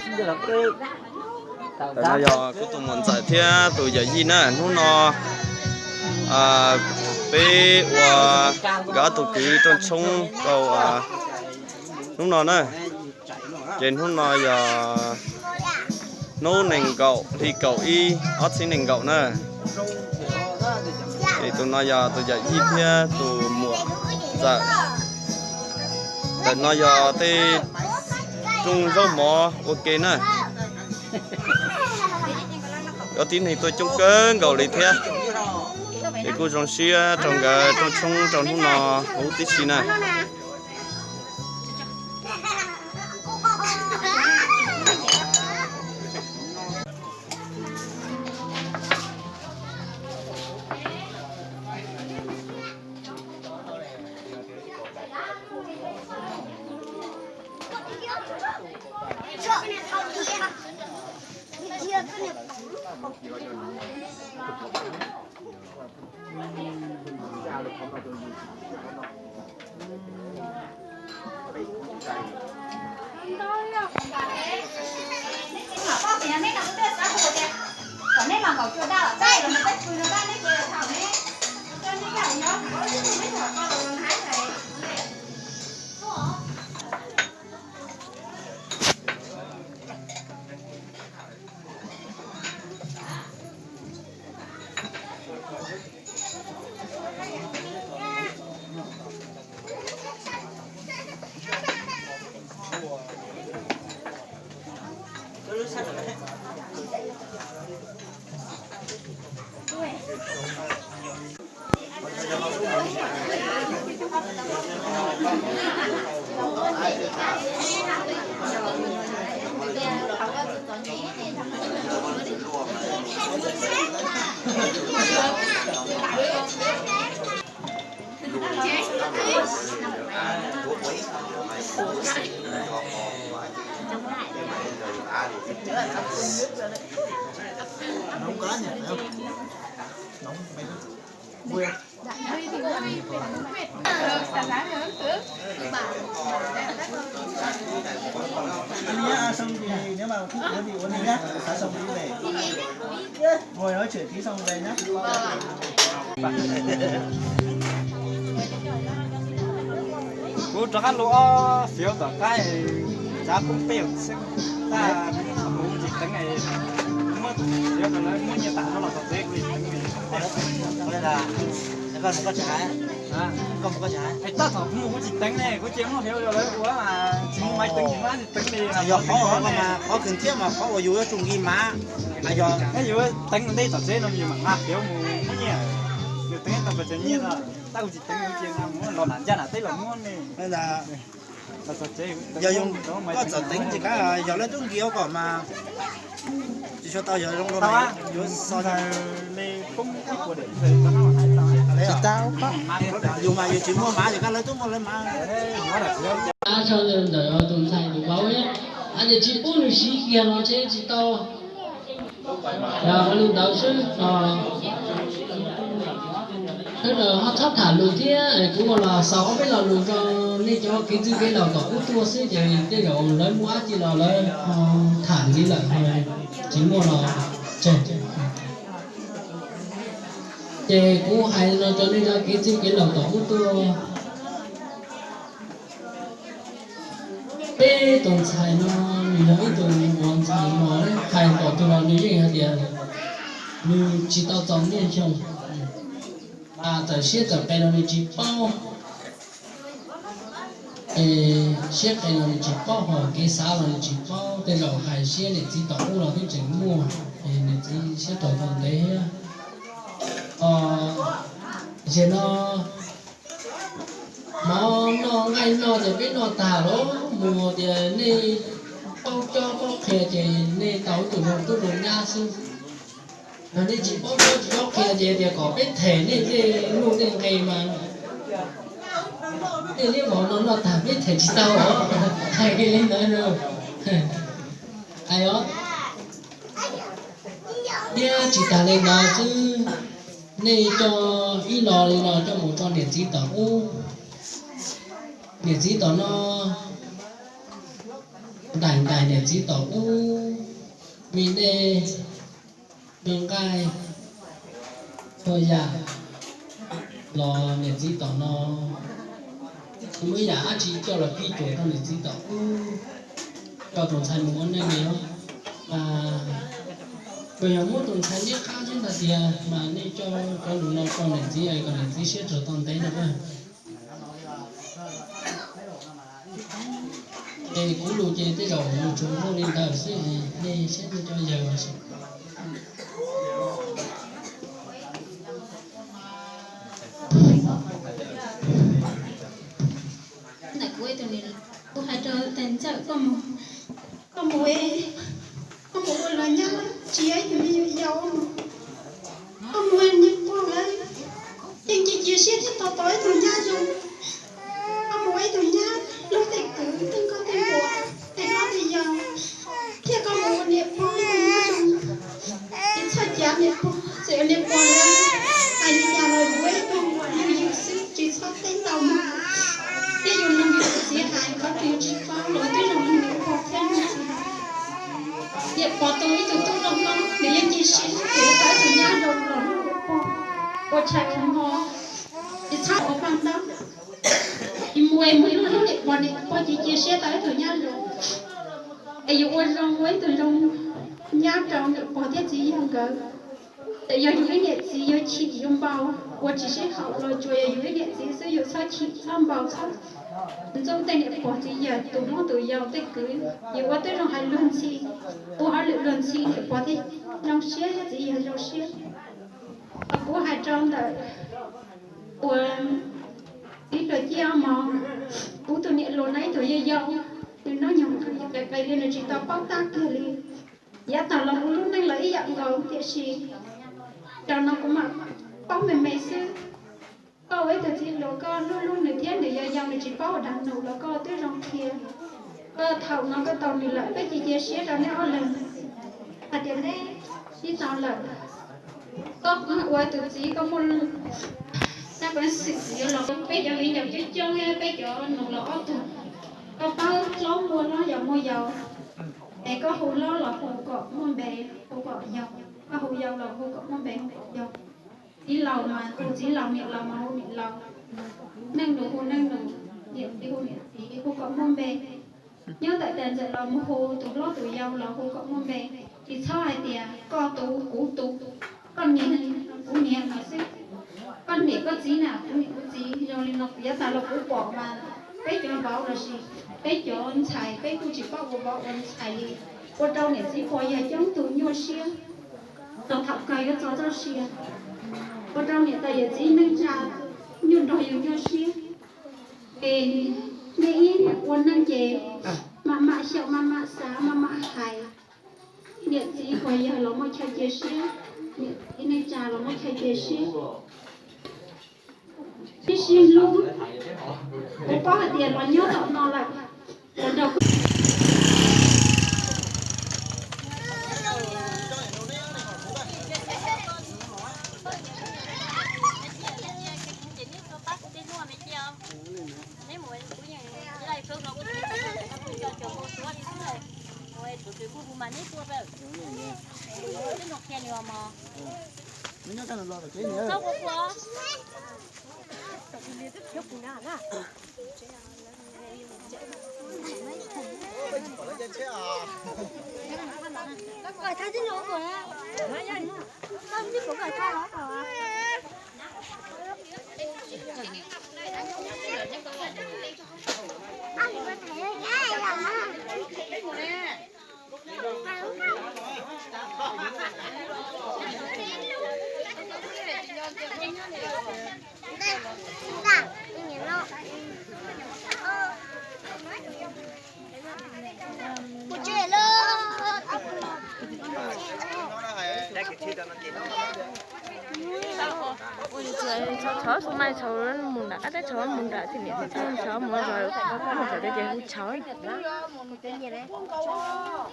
Ntawm no yog kuv tus muam ntxawm thiab tus yawm yij na. Hnub no peb ua nkawd ob tug kwv rooj tshoob rau hnub no na. Ces hnub no yog hnub nees nkaum hli kaum ib ob txhiab nees nkaum na. Ces tus no yog tus yawm yij thiab tus muam ntxawm. Ntawm no yog tej rooj zaub mov ua ke na. Cov tib neeg tuaj coob kawg nkaus li thiab. Ces kuj zoo siab rau nkawd rooj tshoob rau hnub no huv tib si na. Anh nhé, ăn xong thì nếu mà thích uống thì uống đi nhá, ăn xong đi về. Ngồi nói chuyện tí xong về nhá. Kuv rov qab lug ob fiav tom qab, tsav poob peb xwb, tab kuv tsis teev, muab fiav rau lawv muab nyiaj tas no los tom tsev kuv tsis teev li. Tab tom kuv mus kuv tsis teev ne, kuv cia muab fiav rau lawv ua, tsis muaj maiv teev tsis muaj dab tsi teev li. Yog qhov mas qhov kawg thiab mas qhov uas yus yuav tsum nki mas, yog yus teev ntej tom tsev no yus mam nqa fiav mus muab nyiaj, yus teev tau pes tsawg nyiaj no, tab kuv tsis teev kuv cia los nram ncaj nram teb los muab ne. Yog koj txawm teev ces kav yog lawv tub nki kom mas tsis tshua tau, yog zoo rau yuav xo li poob ib puas diam. Tsis tau, yus mas yus tsis muaj mas ces kav lawv tub muaj lawv mas. Tab tso ntawm tus ntxhais tus vauv, a ces tsis pub nws siv kiag los ntshe tsis tau. Yog ua li ntawd xwb, sawv daws ho txhob tham lus thiab, kuv ua los xaus ob peb lo lus rau nej cov kev txwj kev laus tom ub tuaj xwb ces tej zaum lawv muaj dab tsi los lawv ho tham ntxiv lawm, tsis muaj los tseg. Ces kuv hais no rau nej cov kev txwj kev laus tom ub tuaj. Peb tus ntxhais no nws yog ib tug uas ntxhais mos, hais tom twg los nws yeej hais tias nws tsis tau txaus niaj xyoo. Txawm siab txawm qis los nws tsis paub, siab qis los nws tsis paub, ho kev xav los nws tsis paub. Tej zaum hais siab niam txiv tom ub los twb tseem muaj, niam txiv siab rau tau ntev thiab. Ces no mov noj nqaij noj ces peb noj tag los mus tias nej paub cob paub qhia ces nej tau ib tug zoo tub zoo nyab xwb. Yog nej tsis paub cob tsis paub qhia ces tias kom peb them nej tej nuj tej nqe mas tej liab vauv no noj tag peb them tsis tau os. Hais kiag li ntawd no. Hais os. Thiab tsis tas li ntawd xwb, nej coj ib lo li no coj mus rau niam txiv tom ub, niam txiv tom no, Ntais ntais niam txiv tom ub, me dej, me nqaij, txhua yam los niam txiv tom no. Tsis muaj yam dab tsi coj los kib cuam rau niam txiv tom ub, rau tus ntxhais mus ua neej li os. Mas yog muab tus ntxhais liab qab thiab ntag tiag mas nej coj cov lus no rau niam txiv es kom niam txiv siab raug tau ntev no na. Ces kuv lus ces tej zaum nws tsuas muaj li ntawd xwb, nej saib nej cov yawg los sis. Ntawm kuv tus niam, kuv hais rau tus ntxawm, koj mus, koj mus, koj mus ua luag nyab tsis yog ib tug me nyuam yaus mus. Koj mus ua niam pog lawm, yeej cia cia siab thiab tos tos ib tug nyab zoo. Koj mus ua ib tug nyab hlub tej kwv tej nkauj tej muam, tej hlob tej yau, thiab koj mus ua niam pog ib tug nyab zoo. Tsis txhob cav niam pog, txawm niam pog lawm hais li cas los yuav ib tug yws yws xwb, tsis txhob teb ntau mog. Thiab yus mloog yus tus txiv hais, qhov twg yus tsis paub los twb zoo mloog niam pog thiab mloog txiv hais. Niam pog tu ib tug tub loj hlob, nws yeej cia siab tias tau ib tug nyab zoo los hlub niam pog, ua tshais ua hmo, tsis txhob ua paj ntaub. Mus es mus hlub hlub niam pog, niam pog cia cia siab tau ib tug nyab zoo. Es yus ua zoo ua ib tug zoo nyab rau niam pog thiab txiv yawg nkawd. Txawm yog yus ib niam txiv yuav chim yuav npau, ua tsis sib haum los tsuas yog yus ib niam txiv xwb, yus txhob chim txhob npau txhob ntxub tej niam pog txiv yawg tus hlob tus yau tej kwv. Yus ua twb zoo hais luag ntxhi, ua hauj lwm luag ntxhi niam pog thiaj zoo siab thiab txiv yawg zoo siab. Kuv hais rau ntawm uas txiv Pluag Ciaj mog, kuv tus niam hluas no ib tug yau yau, nws nyob nyuag qis qis li, nws tsis tau paub tab kiag li. Yav tag los kuv lub neej los ib yam nkaus, tiam sis zaum no kuv mam paub me me xwb. Koj ua ib tug txiv hluas, koj hlub hlub nws thiab nws yau yau, nws tsis paub ua dag num los koj twb zoo qhia. Koj thaum no koj tau nws lawm, peb cia cia siab rau neb ob leeg hais tias neb sib tau lawm. Koj ua tus txiv koj muaj peev xwm yuav los, peb cov viv ncaus coob coob, peb cov nus los ob tug, koj pab hlob muaj hlob, yau muaj yau. Es koj hu hlob los hu kom muaj npe, hu kom yau, koj hu yau los hu kom muaj npe, hu kom yau. Txiv laus mas hu txiv laus, niam laus mas hu niam laus. Neej nus hu neej nus, niam txiv hu niam txiv, hu kom muaj npe. Nyob ntawm tas ntxawm los mus hu tus hlob tus yau los hu kom muaj npe. Tsis txhob hais tias koj tus kuv tus, koj niam kuv niam no xwb. Koj niam koj txiv na kuv niam kuv txiv, zoo li no kuv yav tas los kuv pom mas peb cov vauv los sis peb cov ntxhais peb kuj tsis paub ua vauv ua ntxhais li. Ua rau niam txiv pog yawg coob tug nyuaj siab, txog thaum kawg yuav txog txoj sia. Ua rau niam tais yawm txiv neej tsa nyuaj nrog yus nyuaj siab. Es nej ib ua neej ces maj mam xyaum, maj mam xav, maj mam hais. Niam txiv pog yawg los muaj chaw cia siab, niam txiv neej tsa los muaj chaw cia siab. Sib sib hlub, kuv paub hais tias los nyob tom no lawm, los nrog Ua li cas tshauv tshauv xu mai tshauv mus nram qab teb tshauv mus nram tim niam tim txiv tshauv mus zog mus txawm tias ces hu tshauv.